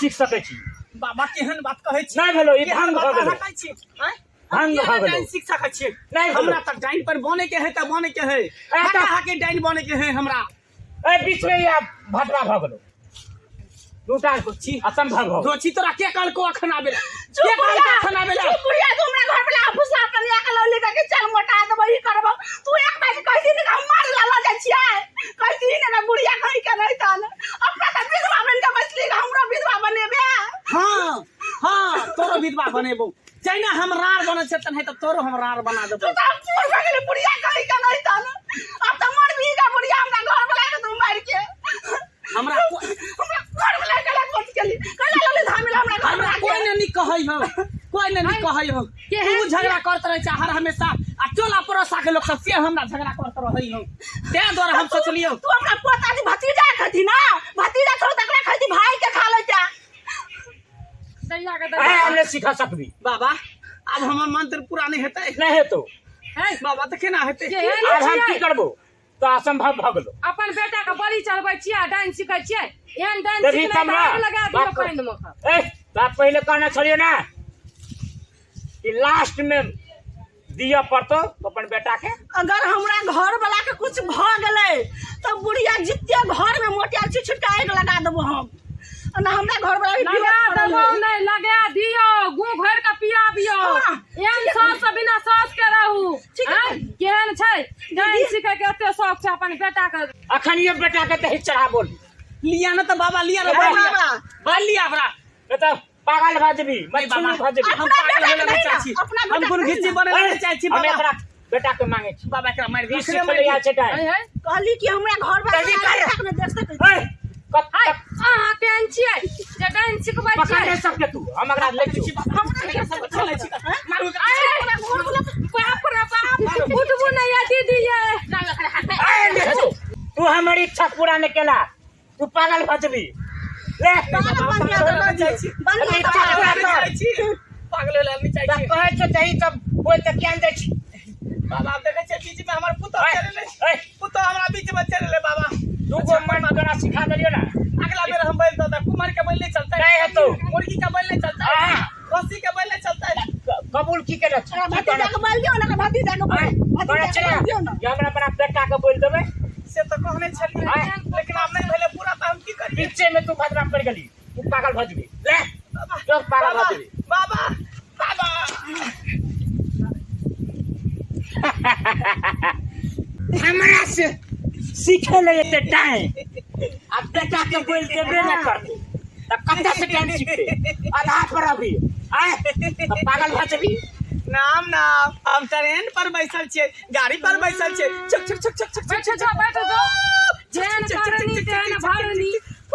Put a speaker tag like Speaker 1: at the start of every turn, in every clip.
Speaker 1: सीख सकै छी।
Speaker 2: बाबा, केहन बात कहै छी?
Speaker 1: नहि भेलो, ई
Speaker 2: केहन
Speaker 1: भंग
Speaker 2: बात
Speaker 1: भऽ गेलो।
Speaker 2: अहाँ कहै छी, आँय? हम
Speaker 1: भंग
Speaker 2: किया
Speaker 1: भऽ
Speaker 2: नहि
Speaker 1: गेलो।
Speaker 2: डाइन सीख सकै छियै?
Speaker 1: नहि भेलो।
Speaker 2: हमरा तऽ डाइन पर बने के है तऽ बने के है।
Speaker 1: तऽ-
Speaker 2: अहाँके डाइन बने के है हमरा।
Speaker 1: ए बीच में या भटवा भऽ गेलो, दूटा
Speaker 2: छी।
Speaker 1: असंभव हो।
Speaker 2: दोची, तोरा के कहलको अखन आबे ला?
Speaker 3: चुप
Speaker 2: के कहलको
Speaker 3: बुढ़िया,
Speaker 2: अखन आबे ला?
Speaker 3: चुप बुढ़िया, तू हमरा घर पर ला फुसला के लिया के लौली के चल मोटा देबो, ई करबो। तू एक बार कह दी ने हम मारे ला ल जाइ छियै, कह दी ने ना बुढ़िया कहि के नहीं तन अपना त विधवा बन के बैसली, हमरो विधवा बनेबे।
Speaker 2: हाँ हाँ, तोरो विधवा बनेबो। जहिना हम रार बनल छै तनहे तऽ तोरो हम रार बना देबो।
Speaker 3: तू त हम चूर भऽ गेलै बुढ़िया कहि के नहीं तन। अब त मरबी गा बुढ़िया, हमरा घर वाला के तू मार के
Speaker 2: हमरा
Speaker 3: हमरा घर वाला के लग कोट केली कहला लले धामिल हमरा घर
Speaker 2: हमरा
Speaker 3: वाला
Speaker 2: कोई
Speaker 3: के।
Speaker 2: ने नहीं कहै हो, कोई ने नहीं कहै हो। तू झगड़ा करत रहै छै हर हमेशा आ टोला पड़ोसा के लोग सब से हमरा झगड़ा करत रहै हो, तें दुआरे हम सोचलियौ।
Speaker 3: तू हमरा पोता जी भतीजा खती ना, भतीजा छोड़ तकरा खती, भाई के खा लेता।
Speaker 4: दैया के
Speaker 1: ए
Speaker 4: दैया।
Speaker 1: हम नहि सीख सकबी।
Speaker 2: बाबा, आब हमर मंत्र पूरा नहीं हेतै?
Speaker 1: नहि हेतौ।
Speaker 4: है।
Speaker 2: बाबा, तऽ केना हेतै?
Speaker 4: केहन
Speaker 1: आब हम
Speaker 4: छियै?
Speaker 1: की करबो तऽ असंभव भऽ गेलो।
Speaker 4: अपन बेटा के बलि चढ़बै छियै आ डाइन सिखै छियै? एहन डाइन
Speaker 1: देखी
Speaker 4: सिखनाइ
Speaker 1: तब
Speaker 4: तऽ
Speaker 1: ना
Speaker 4: आगि लगा दियौ
Speaker 1: बात कर।
Speaker 4: पानि मे।
Speaker 1: ए तऽ पहिले कहने छलियै ना कि लास्ट में दिअ पड़तौ अपन बेटा के।
Speaker 3: अगर हमरा घर वाला के कुछ भ गेलै तऽ बुढ़िया जिते घर में मोटियाल छी छिटका आगि लगा देबो हम। आ ना हमरा घर वाला भी
Speaker 4: लगा
Speaker 3: विरोध करल
Speaker 4: देबो
Speaker 3: है।
Speaker 4: नहि, लगा दियौ, गू भरि के पियाबियौ।
Speaker 3: हाँ।
Speaker 4: एहन सास से बिना सास के रहू।
Speaker 3: ठीक है।
Speaker 4: आँय, केहन छै डाइन सिखै के एते शौक छै अपन बेटा के।
Speaker 1: अखन ये बेटा के दही चढ़ा बोल।
Speaker 2: लिया ना तऽ बाबा, लिया ना।
Speaker 1: ए,
Speaker 2: बाबा,
Speaker 3: बाबा।
Speaker 2: बाल लिया हमरा।
Speaker 1: नहीं तऽ पागल भऽ जेबी,
Speaker 2: नहीं बाबा,
Speaker 1: मछली भऽ जेबी।
Speaker 2: हम
Speaker 3: अपना
Speaker 2: पागल
Speaker 3: बेटा
Speaker 2: होय लए
Speaker 3: के
Speaker 2: नहि
Speaker 3: नहीं
Speaker 2: चाहै
Speaker 3: ना,
Speaker 2: छी।
Speaker 3: अपना
Speaker 2: हम
Speaker 3: बेटा
Speaker 2: गुण
Speaker 3: के नहीं
Speaker 2: घिच्ची
Speaker 3: ना।
Speaker 2: बनै लए नहि चाहै छी।
Speaker 1: हम
Speaker 2: बाबा,
Speaker 1: एकरा बेटा के मांगे छी।
Speaker 2: बाबा, एकरा मारि
Speaker 1: ई
Speaker 2: दियौ, अखने
Speaker 1: सिखले
Speaker 2: मारि
Speaker 1: आयल
Speaker 2: दियौ।
Speaker 1: छै टाइम।
Speaker 4: है है।
Speaker 3: कहली कि हमरा घर वाला
Speaker 1: जल्दी कर।
Speaker 3: के नहि देख सकै छी।
Speaker 1: ए, कत
Speaker 4: हाय, अहाँ केहन छियै जे डाइन सिखबै
Speaker 1: पकड़
Speaker 4: छियै?
Speaker 1: ले सबके तू, हम एकरा ले छियौ।
Speaker 2: हमरा एकरा सब चलै छी, मारू एकरा।
Speaker 4: अरे, बाप रे बाप, उठबू नहि ये दीदी ये।
Speaker 1: ए, ले तू। तू हमर इच्छा पूरा नहि केला, तू पागल भऽ जेबी। ले
Speaker 3: पागल बन गया तऽ
Speaker 2: पागल
Speaker 3: बन
Speaker 2: छी।
Speaker 3: बन
Speaker 1: अरे
Speaker 3: गया
Speaker 1: इच्छा
Speaker 3: तऽ
Speaker 1: पूरा
Speaker 3: पागल।
Speaker 1: कर।
Speaker 2: छी, पागल होय लए नहि चाहै
Speaker 1: तऽ
Speaker 2: छी।
Speaker 1: कहै छौ दही तब ओहि तऽ किया नहि दै छी?
Speaker 2: बाबा, आब देखै छियै बीच मे हमर पुतहु
Speaker 1: ए,
Speaker 2: चलि एलै।
Speaker 1: ए,
Speaker 2: पुतहु हमरा बीच मे चलि एलै बाबा।
Speaker 1: दू गो मन तोरा सिखा देलियौ ना।
Speaker 2: अगला बेर हम बैल दऽ देब। कुम्हर के बैल नहि चलतै?
Speaker 1: नहि हेतौ।
Speaker 2: मुर्गी के बैल नहि चलतै?
Speaker 1: हाँ।
Speaker 2: खस्सी के बैल नहि चलतै?
Speaker 1: कबूल की केने छी?
Speaker 3: हमरा
Speaker 1: की
Speaker 3: भतीजा
Speaker 1: कहने
Speaker 3: के बोल दियौ ना, भतीजा के बोल,
Speaker 1: कहने
Speaker 3: भतीजा
Speaker 1: छी
Speaker 3: के
Speaker 1: ना
Speaker 3: बोल दियौ ना।
Speaker 1: जे हमरा अपना बेटा के बोल देबै।
Speaker 2: से तऽ कहने छलियै,
Speaker 1: आँय?
Speaker 2: लेकिन आब नहि भेलै पूरा तऽ हम की करियै?
Speaker 1: बीचे में तू भद्रा पड़ गेली, तू पागल भऽ जेबी। ले
Speaker 2: बाबा,
Speaker 1: जो पागल भऽ
Speaker 2: बाबा,
Speaker 1: जेबी।
Speaker 2: बाबा, बाबा।
Speaker 1: हमरा से सीखे ले एते टाइम आ बेटा के बोल देबे ना करतै तऽ कतऽ से टाइम सीखते? आधा पर अभी आय तऽ पागल भऽ जेबी।
Speaker 2: नाम नाम, हम ट्रेन पर बैसल छियै, गाड़ी पर बैसल छियै। चुक चुक चुक चुक चुक।
Speaker 4: बैठ जाओ, बैठ जाओ। जेहन करनी तेहन भरनी।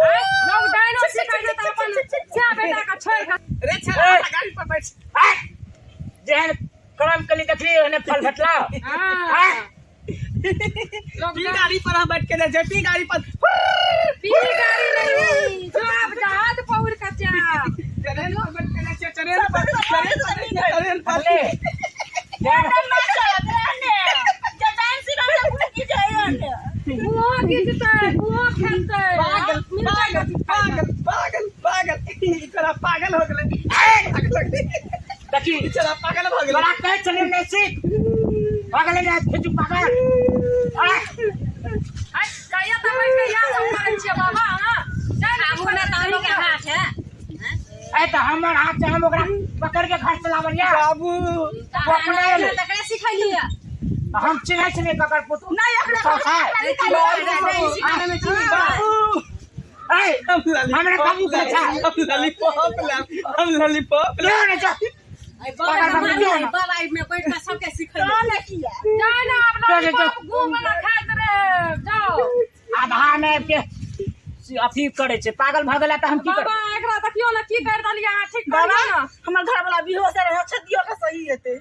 Speaker 4: आँय, लोग डाइनो सिखै छै तऽ अपन सएह बेटा के छोड़ि कऽ।
Speaker 2: रे छला,
Speaker 1: ए।
Speaker 2: गाड़ी पर बैठ।
Speaker 1: आय, जेहन कर्म कली देखली ओहने फल भेटला।
Speaker 4: हाँ।
Speaker 1: आय।
Speaker 4: लोग
Speaker 2: पी गाड़ी पर हम बैठ के जाइ छियै, पी गाड़ी पर।
Speaker 4: पी गाड़ी नहीं, जो आप जहाज पर उड़ के जा।
Speaker 2: ट्रेन पर बैठ के जाइ छियै, ट्रेन पर, ट्रेन पर, ट्रेन पर।
Speaker 1: ले जेहन
Speaker 3: जे डांस सिखल से भूखी जाइए।
Speaker 4: मुँहो खींचतै, मुँहो खेलतै।
Speaker 2: पागल, पागल, पागल, पागल, पागल। ई तोरा पागल हो गेलै, पागल हो गेलै।
Speaker 1: देखी
Speaker 2: ई तोरा पागल भऽ गेलै।
Speaker 1: तोरा कहै छलियौ नहि सीख, भऽ गेलै ने खिचू पागल। आय।
Speaker 4: आइ, कहिया तऽ बैठ के इएह सब करै छियै बाबा अहाँ? जाय ने।
Speaker 5: हमहूँ ने तऽ अहीँके हाथ है।
Speaker 1: ए तऽ हमर हाथ से हम ओकरा पकड़ के घर चलाबलियै।
Speaker 2: बाबू।
Speaker 1: ओ अपने एलै।
Speaker 5: तकरे सिखेलियै।
Speaker 1: हम चिन्है छलियै ककर पुतहु।
Speaker 3: नहि, एकरा
Speaker 1: साउस है।
Speaker 2: बाबू।
Speaker 1: ए,
Speaker 2: हम लॉलीपॉप
Speaker 1: हमरा बाबू के छै।
Speaker 2: हम लॉलीपॉप लेब, हम लॉलीपॉप लेब।
Speaker 1: क्यों नहि जा?
Speaker 5: बाबा में बैठ कऽ सबके सिखेलियै।
Speaker 3: तऽ ने किया?
Speaker 4: जाय ने आब।
Speaker 1: चल, चल।
Speaker 4: लॉलीपॉप गू वाला खाइत रहे, जाओ।
Speaker 1: आधा मे के अथी करै छै, पागल भऽ गेला तऽ हम की
Speaker 4: बाबा,
Speaker 1: करबै?
Speaker 4: एकरा देखियौ ने की कर देलियै अहाँ, ठीक
Speaker 3: बाबा,
Speaker 4: करियौ ने।
Speaker 3: हमर घर वाला बेहोश रहे छै, दियौ के सही हेतै।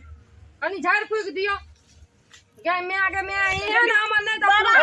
Speaker 4: कनि झाड़ि फूकि दियौ। गे माय, गे माय, एहन हमर नहि
Speaker 3: बाबा।